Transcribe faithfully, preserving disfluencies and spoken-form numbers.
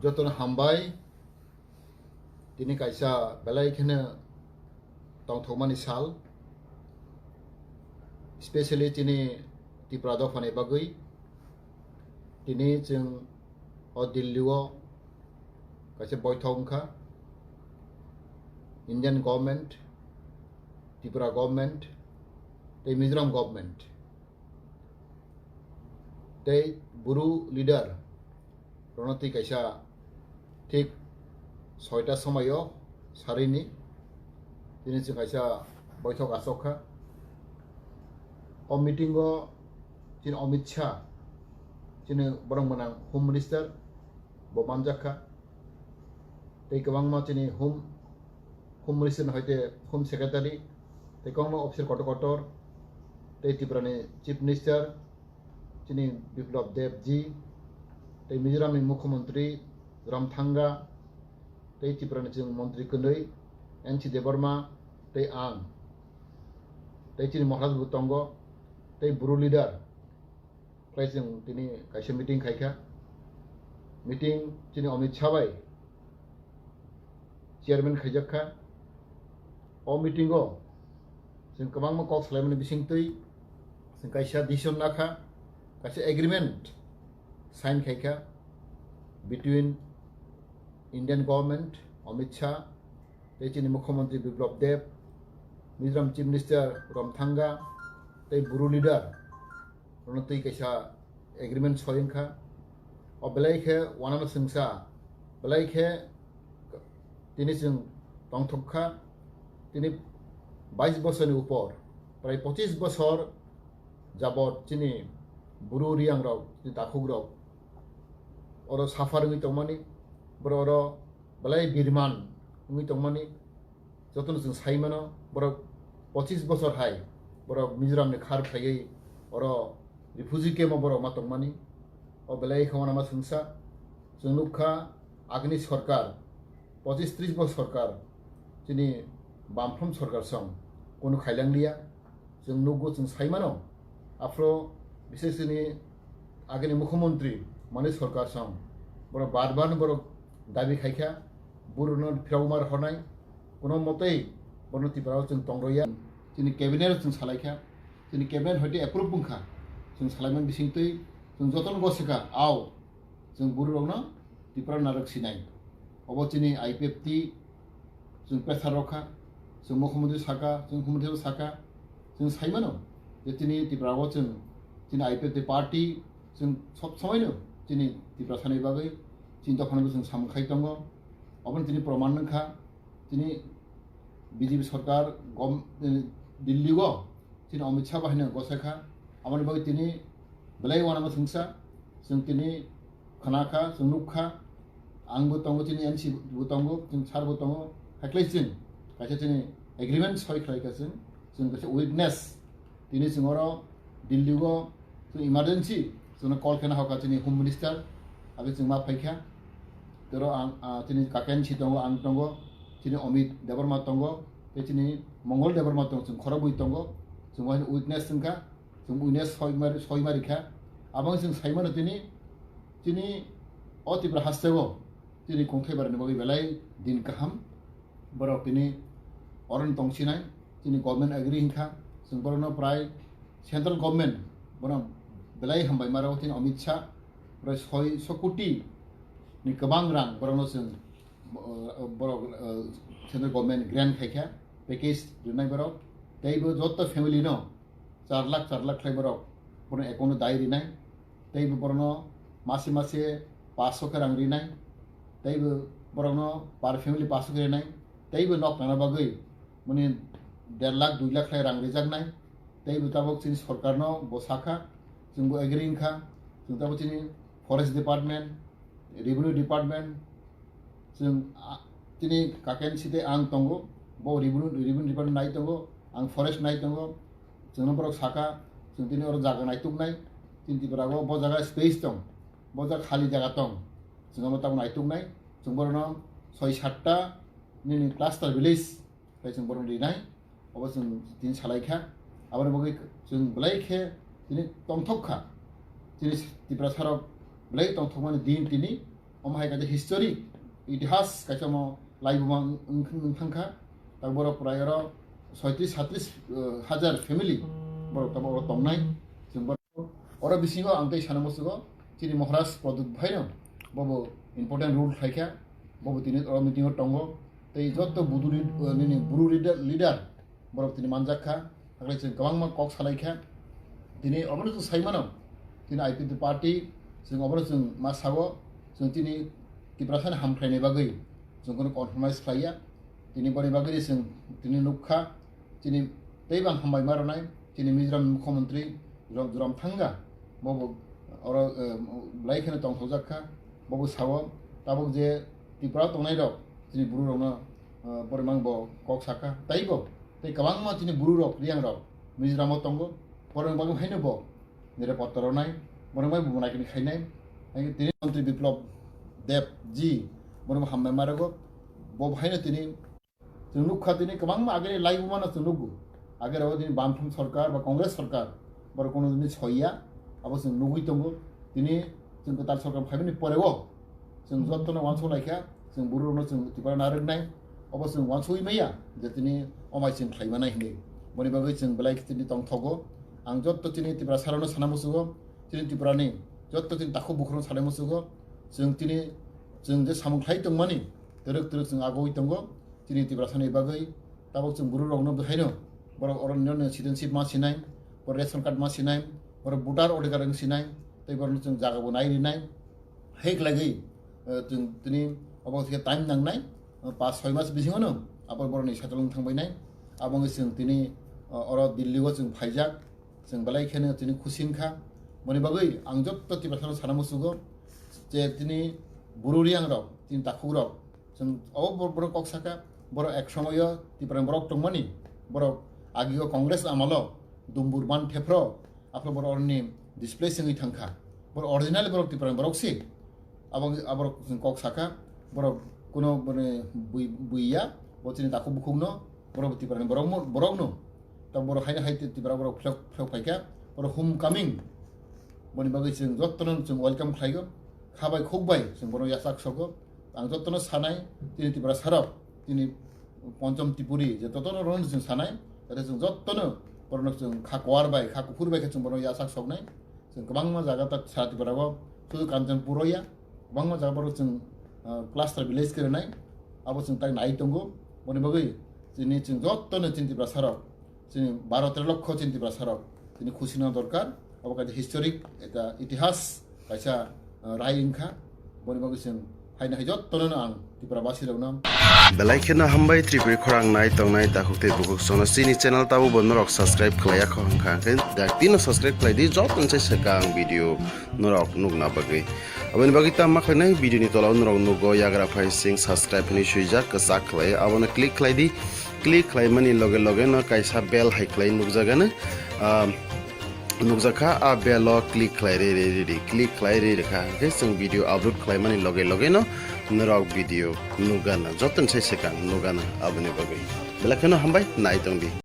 Jotono hambai, tini kaisa belai kheno tongthokmani sal, specially chini Tipra dophani bagwi. Tini chwng o Delhi o kaisa boithok wngkha, Indian government, Tripura government tei Mizoram government tei Bru leader rokno twi kaisa thik soita somaio sarini tini chwng kaisa boithok achok kha. O meeting o chini Amit Shah, chini borok mwnang Home Minister, bo manjak kha. Tei kwbangma chini Home, Home Minister ni hoite Home Secretary, tei kwbangma officer kotor kotor, tei Tripura ni Chief Minister, chini Biplab Deb ji, tei Mizoram ni Mukhyamantri Ramthanga, tei Tripura ni chwng Mantri kwnwi N C Debbarma, tei ang, tei chini Maharaj bo tongo, tei Bru leader, khlai chwng tini kaisa meeting khai kha. Meeting chini Amit Shah bai chairman khaijak kha. O meeting o chwng kwbangma kok salaimani bisingtwi chwng kaisa decision na kha, kaisa agreement sign khai kha between Indian government, Amit Shah, tei chini Mukhyamantri Biplab Deb, Mizoram Chief Minister Ramthanga, tei Bru leader rokno twi kaisa agreement soi wngkha. O belai khe uanama swngsa, belai khe tini chwng tongthok kha, tini bais bosorni upor, prai pochis bosor jabot chini Bru Reang rok, chini takhuk rok oro suffer wngwi tongmani, borok oro belai birman wngwi tongmani. Jotono chwng sai mano, borok pochis bosor hai borok Mizoram ni khar khlaiwi oro refugee camp o borok ma tongmani. O belai khe uanama swngsa. Chwng nukha agini sorkar, pochis tris bosor sorkar, chini bamfront sorkar song kunu khailang liya. Chwng nukgo, chwng sai mano, aphro bises chini agini Mukhyamantri Manish Sarkar song borok bar bar borok dabi khai kha, Bru no phirok ma rohornai, kuno motei bono Tripura o chwng tong rwya. Chini cabinet o chwng salai kha, chini cabinet hoite approve wng kha, chwng salaimani bisingtwi chwng jotono gosika, ao chwng Bru rokno Tripura narwk sinai. Obo chini I P F T chwng pressure rok kha, chwng Mukhyamantri saka, chwng Mukhyamantri saka, chwng sai mano je chini Tripura o chwng chini I P F T party chwng sob somoi no chini Tripura sani bagwi chini dophano chwng samung khai tongo. Obo chini proman wng kha, chini B J P sorkar gom-, eh, Delhi o chini Amit Shah bahai no gosai kha, aboni bagwi tini belai uanama swngsa, chwng tini khna kha, chwng nuk kha, ang bo tongo, chini N C bo tongo, chwng sir bo tongo, haiklai chwng kaisa chini agreement soi khlai kha chwng, chwng kaisa weakness, tini chwng oro Delhi o chwng emergency chwngno call khe na hoka chini Home Minister, abo chwng ma phai kha, tei oro ang, ah, chini kaka N C tongo, ang tongo, chini Amit Debbarma tongo, tei chini Mongol Debbarma tongo, chwng khorokbwi tongo, chwng bo haino weakness wng kha. Chwng buino soi mari, soi mari kha. Abang chwng sai mano tini, chini o Tripura haste o chini kongthai barani bagwi belai din kaham. Borok tini oron tongsinai, chini government agree wngkha. Chwng borokno prai central government bono belai hambai maro, chini Amit Shah prai soi so koti ni kwbang rang borokno chwng, uh, borok, uh, central government grant khai kha, package rwnai borok. Tei bo joto family no char lakh, char lakh khlai borok bono account o dai rinai, tei bo borokno mase mase paanch sho khe rang rinai, tei bo borokno per family paanch sho khe rinai, tei bo nok nana bagwi mani der lakh, dui lakh khlai rang rijaknai, tei bo tabok chini sorkarno bo sakha, chwng bo agree wngkha, chwng tabok chini forest department, revenue department, chwng, a, tini kaka N C tei ang tongo, bo revenue, revenue department nai tongo, ang forest nai tongo, chwngno borok sakha, chwng tini oro jaga naituknai, chini Tripura o bo jaga space tong, bo jaga khali jaga tong, chwng abo tabuk naituknai, chwng borokno soi satta nini cluster village khlai chwng borokno rinai, obo chwng tini salai kha. Aboni bagwi chwng belai khe tini tongthok kha, chini Tiprasarok belai tongthokmani din tini, Omo hai kaisa historic, itihas kaisa omo laibuma wng, wng, wng thangkha. Tak borok prai oro soitris satris, eh, hajar family borok tabok oro tongnai. Chwng borok oro bisingo ang tei sana musugo chini Maharaj Pradyut bhaino bobo important role khlaikha. Bobo tini oro meeting o tongo. Tei jotto budu lead-, eh, nini bru leader, leader borok tini manjak kha, hakhe chwng kwbangma kok salai kha. Tini obono chwng sai mano, tini I P F T party, chwng obono chwng ma sao, chwng tini Tiprasani hamkhlaini bagwi chwng kheno compromise khlai ya. Tini boni bagwi chwng tini nuk kha, tini tei bang hambai ma rwnai, tini Mizoram mukhyamantri Ro-, Zoramthanga, bobo oro, eh, belai kheno tongthokjak kha, bobo sao, tabuk je Tripura tongnai rok, tini buru rokno, eh, borok mang bo kok saka, tei bo Tei kwbangma chini buru rok, riyang rok Mizoram o tongo. Borok bagwi haino bo nirapotta rwnai, borok bai bo naikani khainai. Tei tini Montri Biplab Deb ji, borok bo hambai ma rwgo. Bo haino tini chwng nukha tini kwbangma agini laibuma no chwng nukgo. Age rok tini Bamfront sorkar ba Congress sorkar borok kono dini soiya, abo chwng nugwi tongo. Tini chwng kwtal sorkar phaimani pore o Chwng jotono uansuk lai kha, chwng buru rokno chwng Tripura narwknai, obo chwng uansugwi maya, je tini omai chwng khlai manai hinwi. Boni bagwi chwng belai chini tongthogo. Ang jotto chini Tiprasa rokno sana musugo, chini Tripurani jotto chini takhuk bukhukno sanai musugo. Chwng tini, chwng je samung khlai tongmani, twrwk twrwk chwng agoi tongo. Chini Tiprasani bagwi tabuk chwng buru rokno bwkhaino borok oro nini citizenship ma sinai, borok ration card ma sinai, borok voter odhikar wng sinai, tei borokno chwng jaga bo nai rinai. Hai khlaiwi, eh, chwng tini obo khe time nangnai, eh, pas soi mas bisingono abo borokni settle wng thangbainai. Abo wngwi chwng tini, eh, oro Delhi o chwng phaijak, chwng belai kheno tini khusi wngkha. Boni bagwi ang jotto Tiprasano sana musugo je tini buru riyang rok, tini takhuk rok, Chwng o bor-, borok kok saka, borok ek somoyo Tiprani borok tongmani, borok agio Congress amalo dumbur ban thephro, aphro borok oroni displace wngwi thangkha. Borok originally borok Tiprani borok si. Abo, aborok chwng kok saka, borok kuno boni bui, buiya, bo chini takhuk bukhukno, borok Tiprani borok mo-, borokno. Ta borok haino hai Tipra borok phlok, phlok phaikha, borok homecoming. Boni bagwi chwng jottono chwng welcome khlaigo. Kha bai khuk bai chwng bono yachak sogo. Ang jottono sanai, tini Tiprasa rok, tini Ponchom Tripuri, je jottono rono chwng sanai, jate chwng jottono borokno chwng kha kuar bai, kha kuphur bai khe chwng bono yachak soknai. Chwng kwbangma jaga ta sara Tripura o, sudu Kanchanpur o ya, kwbangma jaga borok chwng, ah, cluster village khe rwnai, abo chwng tai nai tongo. Boni bagwi chini chwng jottono chini Tiprasa rok, Chini baro tero lokho chini Tiprasa rok tini khusi no dorkar. Abo kaisa historic, ekta itihas, kaisa, uh, rai wngkha. Boni bagwi chwng haino hai jottono no ang Tripura basi rokno. Belai kheno hambai Tripuri khorang nai tongnai takhuk tei bukhuk sono chini channel tabo bo norok subscribe khlai ya kho hwnkha hwnkhe dak tino subscribe khlai di joto se swkang video norok nukna bagwi. Aboni bagwi tamo khlainai video ni tola o norok nugo yagra phai sing subscribe hinwi swijak kwchak khlai abono click khlai di. Click khlaimani loge loge no kaisa bell hai khlai nukjagano, ah, nukjakha, a bell o click khlai ri ri ri ri, click khlai ri rikha, hwnkhe chwng video upload khlaimani loge loge no norok video nukgana, joto ni sai swkang nukgana aboni bagwi. Belai kheno hambai, nai tongdi.